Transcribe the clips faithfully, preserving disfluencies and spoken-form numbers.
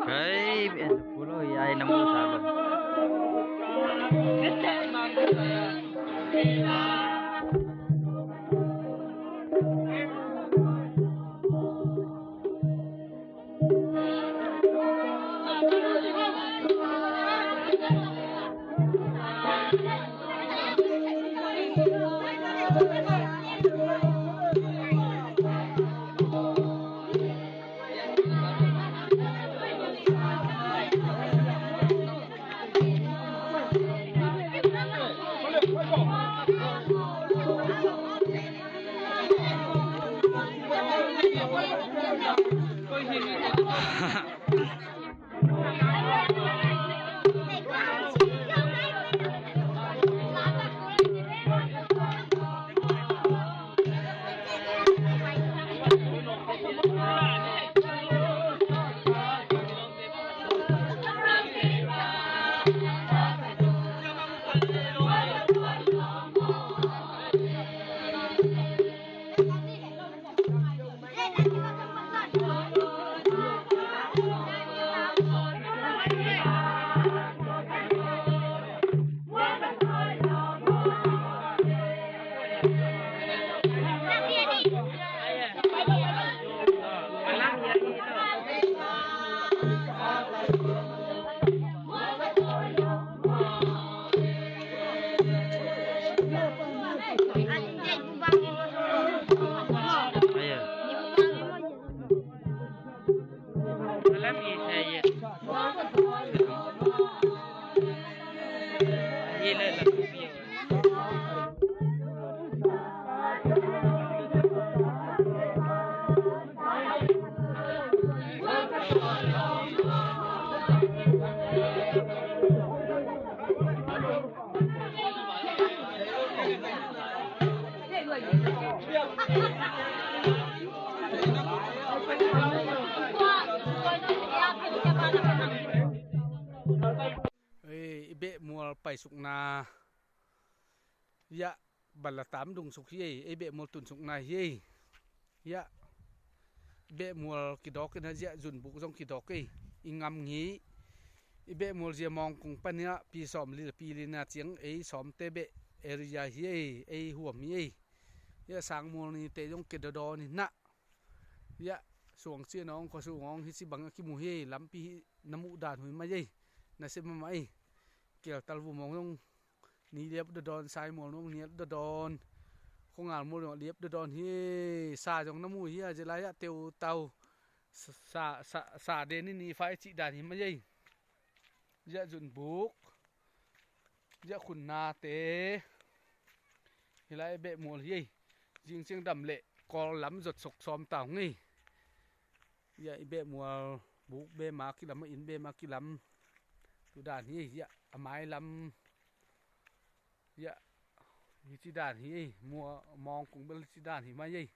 Hei, en pulo, ya, en namu salo. Ei, i behmual paisukna, ya, bala tam dungsuk hi ei, ei behmual tunsukna hi ei. Ya, behmual kidawk in a ziah zunbuk zong kidawk ei. I ngam ngi, i behmual zia mawngkung pan hi a, pi sawm li, pi lina ciang ei sawmte beh area hi ei, ei huam hi ei. Ya, sangmual nite zong kidawdaw ni na. Ya, Suang cian hong, khuasung hong, hih ci bang a kimu hi ei. Lampi hih na muh dan hui mai ei. Na sem mahmah ei. Keltal vum hong zong ni liap dadawn, Saimual nuam ni liap dadawn, Khuangal mual zong liap dadawn hi ei. Sa zong na mu hi a, zia lai-ah teutau sa, sa, sa, sa den i ni fai cih dan hi mai ei. Ziah zunbuk, ziah khunnate, hi lai beh mual hi ei. Zing ciang dam leh Kawl lam zot sok sawm ta hong ei. Ziah i beh mual buk beh ma kilam, a inn beh ma kilam. Tu dan hi ei, ziah a mai lam. Ziah hi ci dan hi ei, mua mawng kung bel hi ci dan hi mai ei.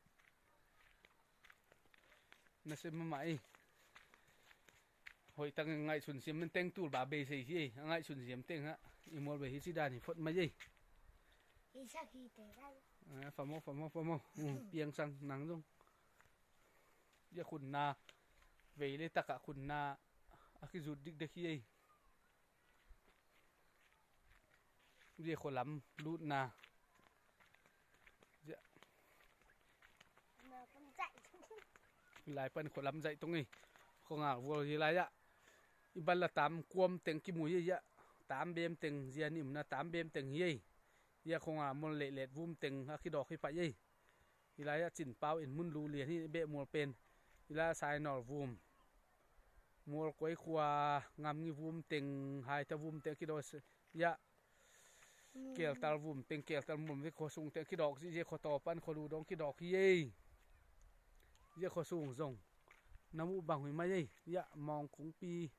Na sem mahmah ei. Hoih tak ngaihsun siam men teng tul ba beisei hi ei. A ngaihsun siam teng ah i mual bei hi ci dan hi phot mai ei. Hi sak hi te dan. Ah, famo, famo, famo. Hmm, piang sang nang zong. Ziah khunna. Vei le takah khunna a kizut dikdek hi ei. Zia khualam lutna. Zia. Lai pan khualam zaih tong ei. Khuangal vual hi lai-ah i bal la tam kuam teng kimu hi ei, ziah tam bem teng, zia nimna tam bem teng hi ei. Zia Khuangal mual lehlet vum teng a kidawk hi pai ei. Hi lai-ah Cin Pau in mun lu lian hi, i beh mual pen. Hi lai-ah Sainawl vum, Mual Kuai khua, Ngam Ngi vum teng, Haita vum teng a kidawk hi a. Keltal vum teng, Keltal mual teng, khuasung teng a kidawk hi, zia khuataw pan khua lu dong kidawk hi ei. Zia khuasung zong na muh bang hui mai ei. Zia mawng kungpi.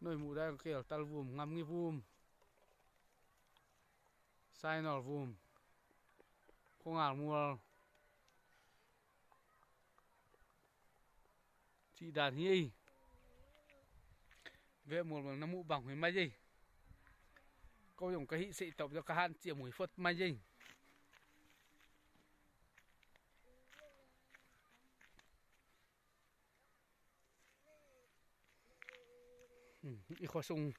Noi muh dai, Keltal vum, Ngam Ngi vum, Sainawl vum, Khuangal mual. Cih dan hi ei. Beh mual mual na muh bang hui mai ei. Ko zong ka hih seih tawp zong ka hanciam hui phot mai ei. Hmm, i khuasung.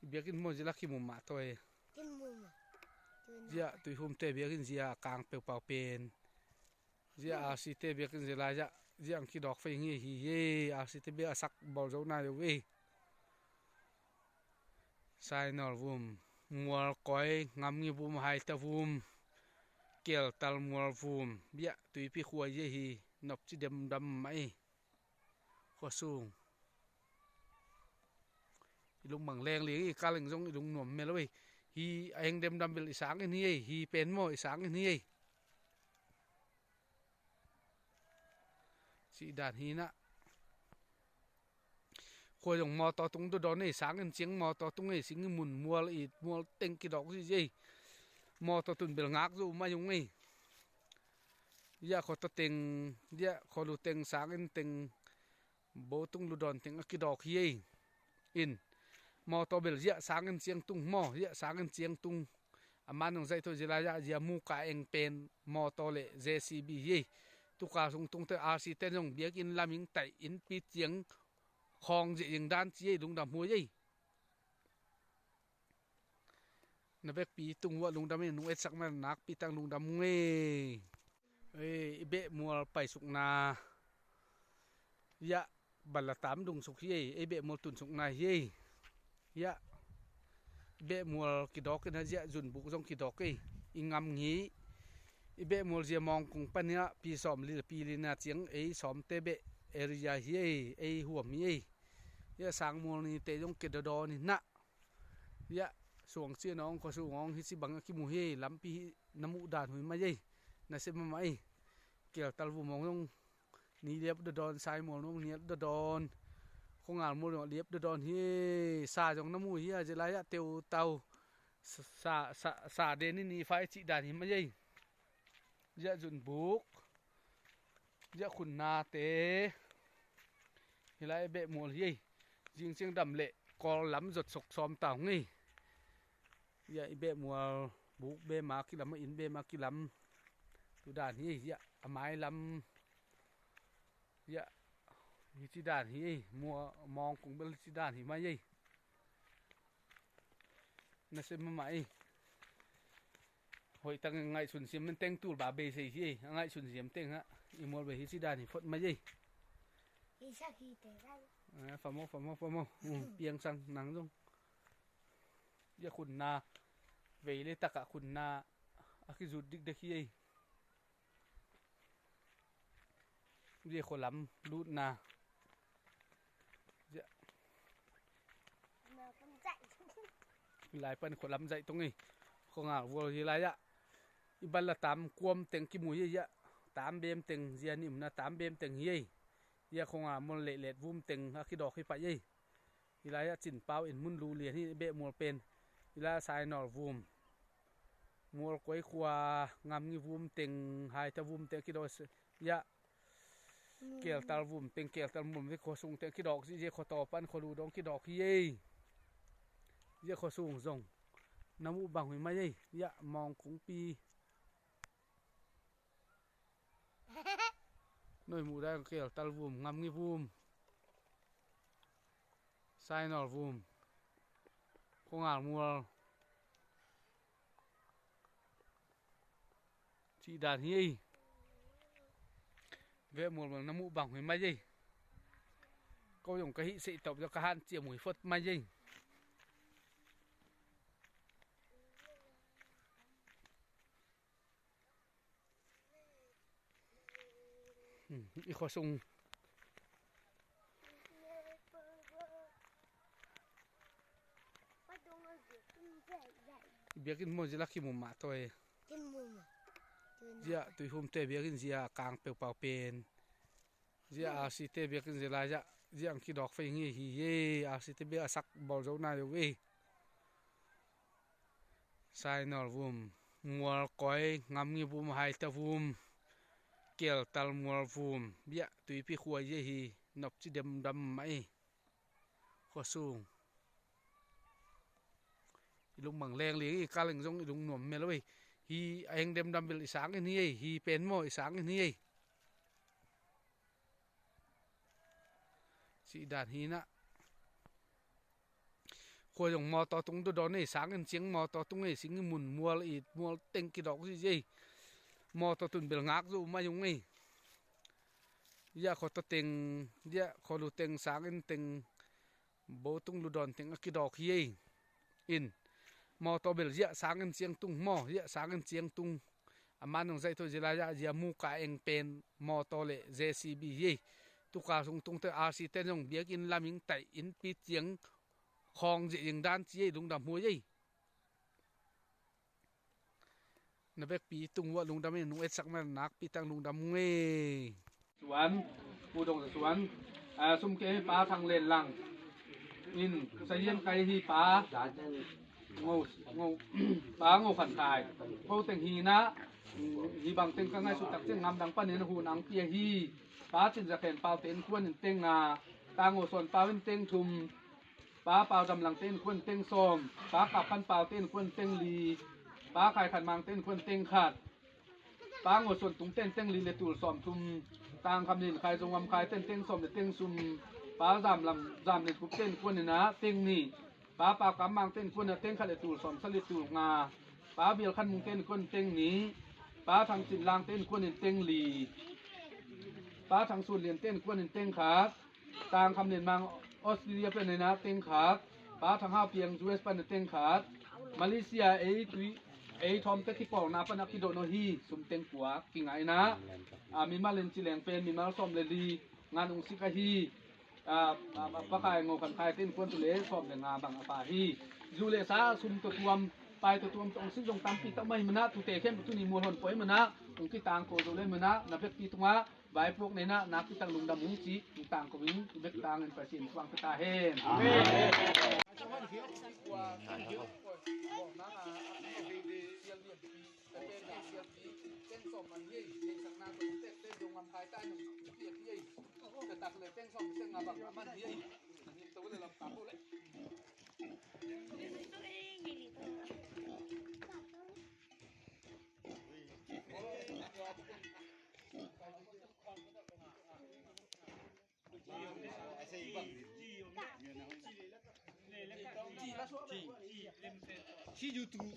Biakinn maw, zia la kimu mah tawi. Zia Tuikhumte biakinn zia kang peupau pen. Zia R C te biakinn zia lai-ah, zia ang kidawk fei ngi hi ei. R C te biak a sak bawl zo nai lo ei. Sainawl vum, Mual Kuai, Ngam Ngi vum, Haita vum, Keltal mual vum, biak Tuipi khua hi ei hi, nopci demdam mah ei. Khuasung. I lungmang leng liang ei, ka leng zong i lungnuam mel lo ei. Hi a heng demdam bel i sang in hi ei, hi pen maw i sang in hi ei. Cih dan hi na. Khua zong mawtaw tung dawdaw nei, sang in ciang mawtaw tung ei, sing i mun mual i mual teng kidawk zi ei. Mawtaw tun bel ngak zo mai ung ei. Ziah khuataw teng, ziah khua lu teng, sang in teng, bo tung lu dawn teng a kidawk hi ei. In mawtaw bel ziah sang in ciang tung maw, ziah sang in ciang tung. A man nong zaih tawh zia lai-ah zia muka eng pen mawtaw le J C B hi ei. Tuka sung tungte R C ten zong biakinn lam ing taih in pit ciang khawng ziah ing dan ci ei, lungdam huai ei. Na vekpi tung uah lungdam in, nung etsak man nakpi tang lungdam ung ei. Ei, i beh mual paisukna. Ziah bal la tam dungsuk hi ei, ei beh mual tunsukna hi ei. Ziah beh mual kidawk in a, ziah zunbuk zong kidawk ei. I Ngam Ngi, i beh mual zia mawngkung pan hi a, pi sawm li, pi lina ciang ei sawmte beh area hi ei, ei huam hi ei. Ziah sang mual nite zong kidawdawn hi na. Ziah suang cian hong, khuasung hong, hi ci bang a kimu hi ei. Lampi hih na muh dan hui mai ei. Na sem mahmah ei. Keltal vum hong zong ni liap dadawn, Saimual nuam ni liap dadawn, Khuangal mual zong liap dadawn hi ei. Sa zong na mu hi a, zia lai-ah teutau sa, sa, sa, sa den i ni fai cih dan hi mai ei. Ziah zunbuk, ziah khunnate, hi lai beh mual hi ei. Zing ciang dam leh Kawl lam zot sok sawm ta hong ei. Ziah i beh mual buk beh ma kilam, a inn beh ma kilam. Tu dan hi ei, ziah a mai lam. Ziah hi ci dan hi ei, mua mawngkung bel hi ci dan hi mai ei. Nasem mahmah ei. Hoih tangin ngaihsun siam, teng tul ba beisei hi ei. A ngaihsun siam teng ah i mual bei hi ci dan hi phot mai ei. Isak hi te dan. Eh, famo, famo, famo. Um, piangsang nang zong. Ia khunna, vei le takah khunna a kizut dikdek hi ei. Zia khualam lutna. Zia. Lai pan khualam zaih tong ei. Khuangal vual hi lai ah. I bal la tam kuam teng kimu hi ei ah. Tam bem teng zia nimna tam bem teng hi ei. Zia khuangal mual lehlet vum teng a kidawk hi pai ei. Hi lai ah Cin Pau in mun lu lian hi beh mual pen. Hi lai ah Sainawl vum. Mual koi khua ngam ngi vum teng, haita vum teng kidawk. Ia keltal vum teng, keltal vum teng khua sung teng kidawk. Zia khua taw pan khua lu dong kidawk hi ei. Zia khua sung zong na muh bang hi mai ei. Ia Mawngkungpi. Noi muh dai keltal vum, ngam ngi vum. Sainawl vum. Khuangal mual. Cih dan hi ei. Veh mual mual na muh bang hi mai ei. Ko zong ka hih seih top zong ka han ciam hui phot mai ei. Hmm, i khua sung. Biakinn maw zia la kimu mah tawi. Zia Tuikhum te biakinn zia kang peupau pen. Zia R C te biakinn zia lai zia, zia ang kidawk fei ngi hi ei, R C te biak a sak bawl zo nai lo ei. Sainawl vum, mual koi, ngam ngi vum, haita vum, keltal mual vum, biak tuipi khua zia hi, nop ci demdam mah ei. Khua sung. I lungmang leng liang i kal eng zong i lung nuam mel lo ei. Hi a eng demdam bel i sang in hi ei, hi pen maw i sang in hi ei. Cih dan hi na. Khua zong mawtaw tung dawdaw nei, sang in ciang mawtaw tung ei, sing i mun mual i mual teng kidawk zizia ei. Mawtaw tun bel ngak zo mai ung ei. Zia khua taw teng, zia khua lu teng, sang in teng, bo tung lu dawn teng a kidawk hi ei. In mawtaw bel zia sang in ciang tung maw, zia sang in ciang tung. A man nong zaih tawh zia lai ah zia muka eng pen mawtaw le J C B hi ei. Tuka sung tung tawh R C ten zong biakinn lam ing taih in pit ciang khawng zia ing dan ci ei, lungdam huai ei. Na vekpi tung uah lungdam in nung etsak man nakpi tang lungdam ngei. Suan, Pu Dong Suan, a, sum ke hi Pa Thang Len Lang. In, Sayan kai hi Pa. Ngo, Ngo, Pa Ngo Khan Khai. Ko teng hi na, hi bang teng ka ngaihsut tak ciang ngam dang panin hun ang pia hi. Pa Cin Za Khen Pau te innkuan in teng nga, Ta Ngo Suan Pau in teng thum. Pa Pau Dam Lang te innkuan teng sawm, Pa Kap Khan Pau te innkuan teng li, Pa Khai Khan Mang te innkuan teng khat, Pa Ngo Suan Tung te teng li le tul sawm thum, Tang Kham Lin Khai Zong Ngam Khai te teng sawm le teng sum, Pa Zam Lam, Zam Lin Kup te innkuan in a teng nih, Pa Pau Kam Mang te innkuan in a teng khat le tul sawm sa li tul nga, Pa Bial Khan Mung te innkuan teng nih, Pa Thang Cin Lang te innkuan in teng li, Pa Thang Sun Lian te innkuan in teng khat, Tang Kham Lian Mang Australia pan in a teng khat, Pa Thang Hau Piang U S pan in teng khat, Malaysia ei tui, ei thawm te kipawlna pan a kidawh naw hi, sum teng kua kingai in a, a, mimal in ci leng pen mimal sawm le li ngan ung sik ahi, a, a, a, Pa Khai Ngo Khan Khai te innkuan tu le sawm le nga bang a pha hi. Zu le sa sum tawh tuam, pai tawh tuam tawh ung sik zong tampi tak mah hi man a, tute khempeuh tuni mual hon poi man a, ung kitang ko zo le man a, na vekpi tungah vaipuak nei in a nakpi tak lungdam ung ci, ung tang ko ing, i bek tangin Pasian suang pia ta hen. Amen. Si YouTube.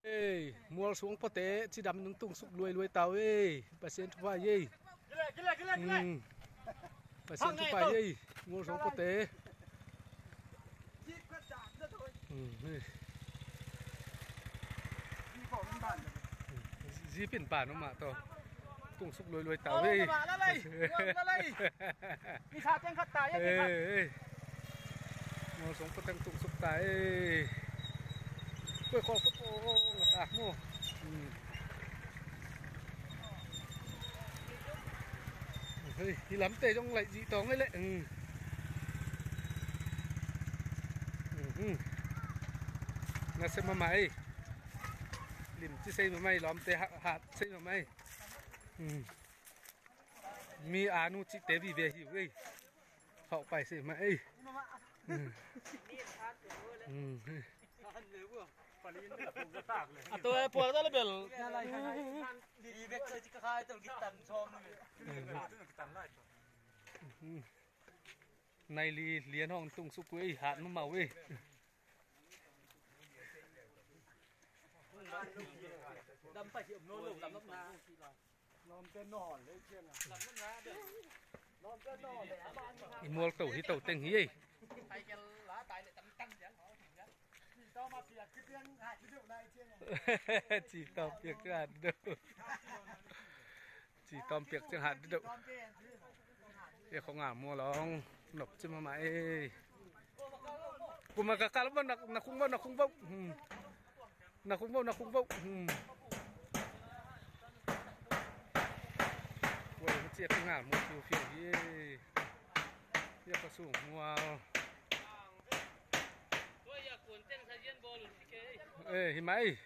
Ei, mual suang pawte cidam nung tung suk luailuai tau ei. Pasian thupha ei. Pasian thupha ei. Mual suang pawte. Zipin pan uma to. Tung suk luailuai tau ei. Ei, ei. Mual suang pawteng tung suk ta ei. Koi kho kho kho nga ta mu. Hei, hi lamte zong laih zih tawng ei leh. Nasep mahmah ei. Limci sei mahmah ei, lawmte hat sei mahmah ei. Mi anu cihte vive hi uh ei. Hawh pai sei mahmah ei. A to e pual ta le bel. Nai li lian hong tung suk uh ei, hat mahmah uh ei. I mual to hi to teng hi ei. Ci tawm piak ciang hat deuh. Ci tawm piak ciang hat deuh. E khong a mual ong nop ci mahmah ei. Kuma ka kal bo, na khung bo, na khung bo. Na khung bo, na khung bo. Ua, ma ciak ngal mu fiu fiu hi. Ia ka sung mual. Eh, hi mai.